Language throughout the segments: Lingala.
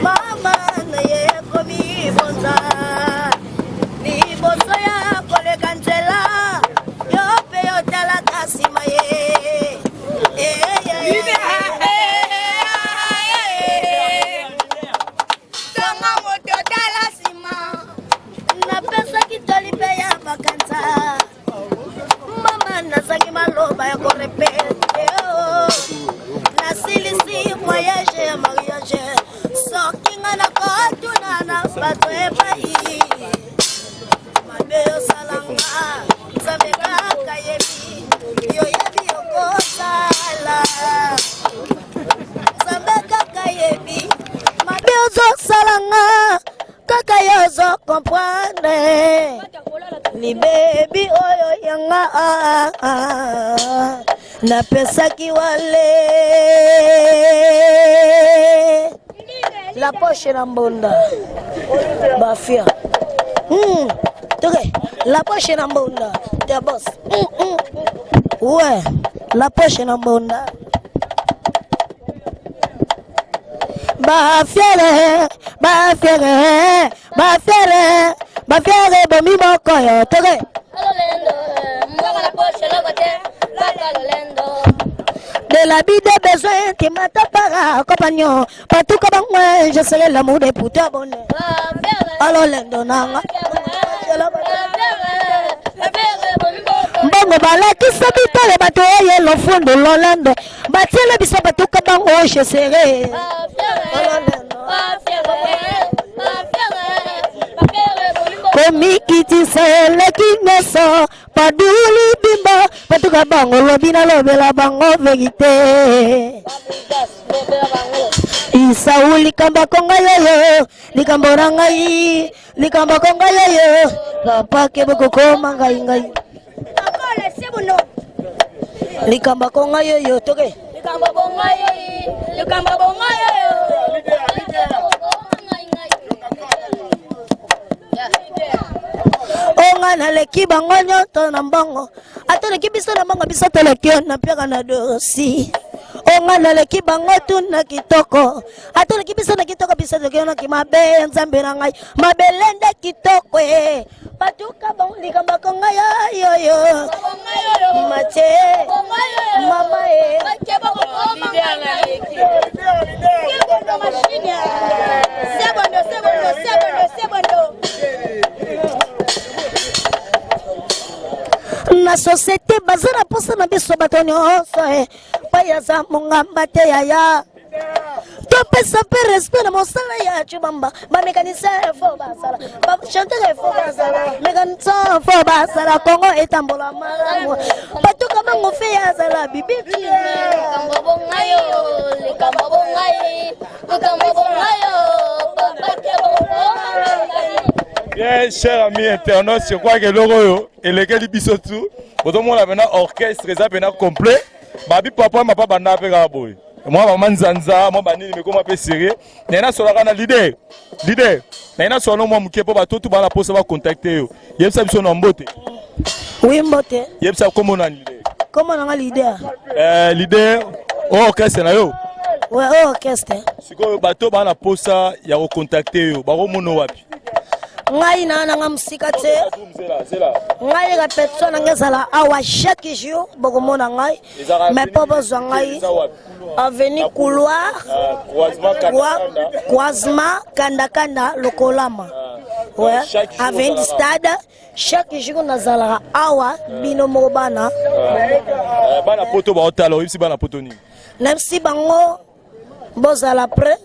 Mama na ye komibonza liboso ya koleka nzela yo mpe yotalaka nsima ye. Tonga moto tala nsima napesaki toli mpe ya makanza mama nazangi maloba ya korepete. Nasilisi voyage ya mariage, soki nga nakotuna na bato epai mabe osalanga, Nzambe kaka yebi, yoyebi okosala, Nzambe kaka yebi mabe ozosalanga, kaka yo ozo comprendre libebi oyo yanga napesaki wale la poche na mbonda bafia. Toke la poche na mbonda te boss. Ouais, la poche na mbonda bafiere, bafiere, bafiere, bafiere bomi moko yo toke. De la vie de besoin qui m'a para compagnon partout comme moi je serai l'amour de pour toi bonheur. Alors lendo nanga mbongo balakisa bitole bato oye lofundu lolendo batiele biso batuka bango je serai. Komikitisa eleki nyonso paduli bimba batuka bango lobi nalobela bango verité. Isau likambo konga yoyo likambo na ngai likambo konga yoyo papa kebe kokoma ngai ngai likambo konga yoyo toke likambo bongai likambo bongai yoyo. Onga naleki bango nyonso na mbongo, atoleki biso na mbongo, biso toleki yo na mpiaka na dosi. Onga naleki bango tuna kitoko, atoleki biso na kitoko, biso toleki yo na kimabe. Nzambe na ngai, mabele nde kitoko e batuka bango likambo konga yoyoyo matie mama e. Sebondo, sebondo, sebondo, sebondo. Na société baza na posa na biso bato nyonso e pai aza mongamba te yaya, topesa mpe respect na mosala ya cubamba. Bamécanicien fo basala, bachanteur fo basala, mécanicien fo basala, Kongo etambola malamu. Batuka bango fe azala bibibi. Likambo bongayo, likambo bongai, likambo bongayo, papa ke bongai. Bien, cher ami internaute, je crois que eloko oyo elekeli biso tu. Bozomona mpena orchestre eza mpena complet. Babi papa mapa banda mpe kaka boye. Mwa mama nzanza, mwa banini mekoma mpe sérieux. Naye nasolaka na leader. Leader, naye nasola no mwa moke mpo bato tu bana mposa bacontacte yo. Yebisa biso na mbote. Wi, mbote. Yebisa kombo na leader. Kombo nanga leader. Leader, oyo orchestre na yo. We oyo orchestre. Sikoyo bato bana mposa ya kocontacte yo, bakomona wapi? Ngai na nanga mosika te. Zela, zela. Ngai répétition nanga ezala awa chaque jour, bokomona ngai. Mais mpo bozwa ngai Eza wapi? Avenue couloir. Ah, croisement Kanda. Croisement Kandakanda lokolama. Ouais. Chaque jour avenue du ozalaka. Stade, chaque jour nazalaka awa, bino moko bana. Bana poto baotala, oyebisi bana poto nini? Nayebisi bango bozala prêt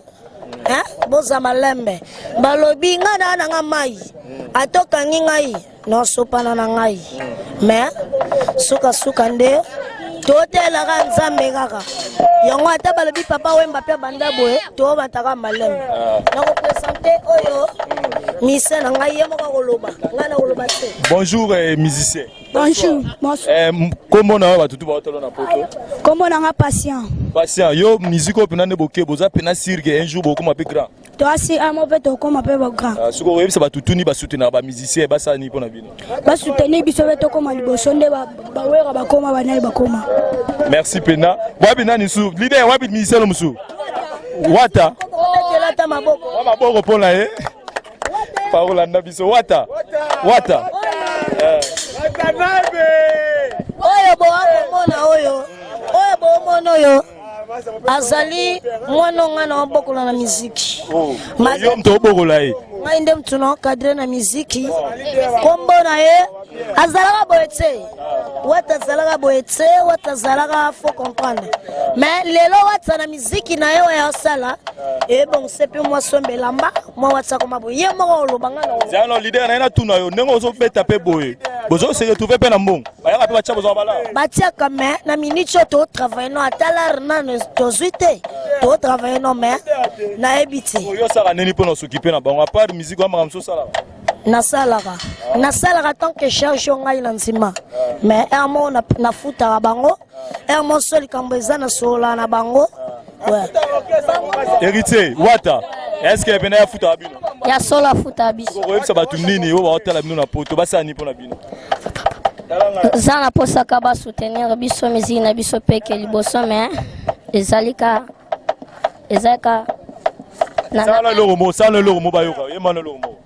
hein? Boza malembe, balobi ngai naa nanga mai atokangi ngai nosopana na ngai, mais sukasuka nde totelaka Nzambe kaka yango. Ata balobi Papa Wemba mpe banda boye, tobataka malembe. Nakopresente oyo. Musicien na ngai ye moko akoloba, ngai nakoloba te. Bonjour eh, musicien. Bonjour. Bonsoir. Eh, kombo na yo bato tu baotala na poto. Kombo na nga Patient. Patient, yo musique oyo mpena nde boke boza mpena sur que un jour bokoma mpe grand. Toasi amo mpe tokoma mpe ba grand. Ah, soki okoyebisa bato tuni basoutenaka ba musicien basala nini mpo na bino? Basoutenir biso mpe tokoma liboso nde bawera bakoma banani bakoma. Merci pena. Wapi nani su leader wapi musicien no mosusu? Wata. Ata maboko. Wa maboko mpo na ye. Paolanda biso wata. Wata. Oyo boakomona oyo oyo boomona oyo azali mwana ngai na obokola na miziki. Yo moto obokola ye? Ngai nde motu na encadre na miziki. Kombo na ye azalaka boye te, wata azalaka boye te, wata azalaka faut comprendre. Mais lelo wata na miziki na ye oyo asala ebongise mpe mwa sombe elamba mwa wata koma boye ye moko oloba ngai na Zano leader na ye natuna yo ndenge ozobeta mpe boye bozo se retrouver mpe na mbongo bayaka mpe batya bozwa bala batiaka me na minute oyo totravaille no ata lare nano tozwi te, totravaille no me nayebi te. Oyo osala nini mpo na osokipe na bango apart musique wa makambo mosusu osalaka? Nasalaka tant que charge oyo ngai na ndima, mais heure moko nafutaka bango, heure moko so likambo eza nasolola na bango. Ouais. Héritier Wata, est ce que pena yafutaka bino? Ya solo, afuta biso. Okoyebisa bato nini oyo baotala bino na poto basala nini mpo na bino? Za na mposaka basoutenir biso, miziki na biso peke liboso, mais ezali ka ezali ka na Sala eloko mo, sala eloko mo, bayoka yemba na eloko mo.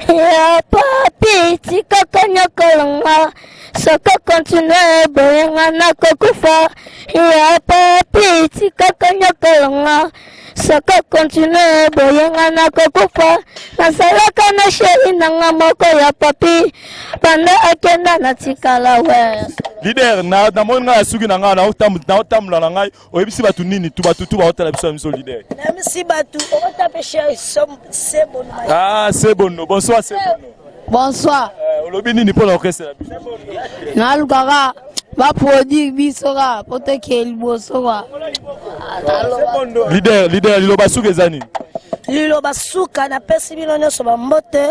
Ya papi, tikaka nyokolonga, soko continue boyenga nakokufa. Ya papi, tikaka nyokolonga, soko continue boyenga nakokufa. Nasalaka na chéri nanga moko ya papi, banda akenda natikala we. Leader na namoni ngai asuki na ngai naotambola na ngai. Oyebisi bato nini tu bato tu baotala biso ya biso leader? Nayebisi bato okota mpe chéri sebono. Ah, Sebono, bonsoir Sebono. Bonsoir. Olobi nini mpo na orchestre na biso? Nalukaka baproduire biso kaka po tokee liboso kwa. Leader, leader, liloba suki eza nini? Liloba suka, napesi bino nyonso bambote,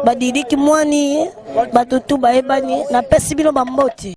badidiki mwani, bato tu bayebani, napesi bino bambote.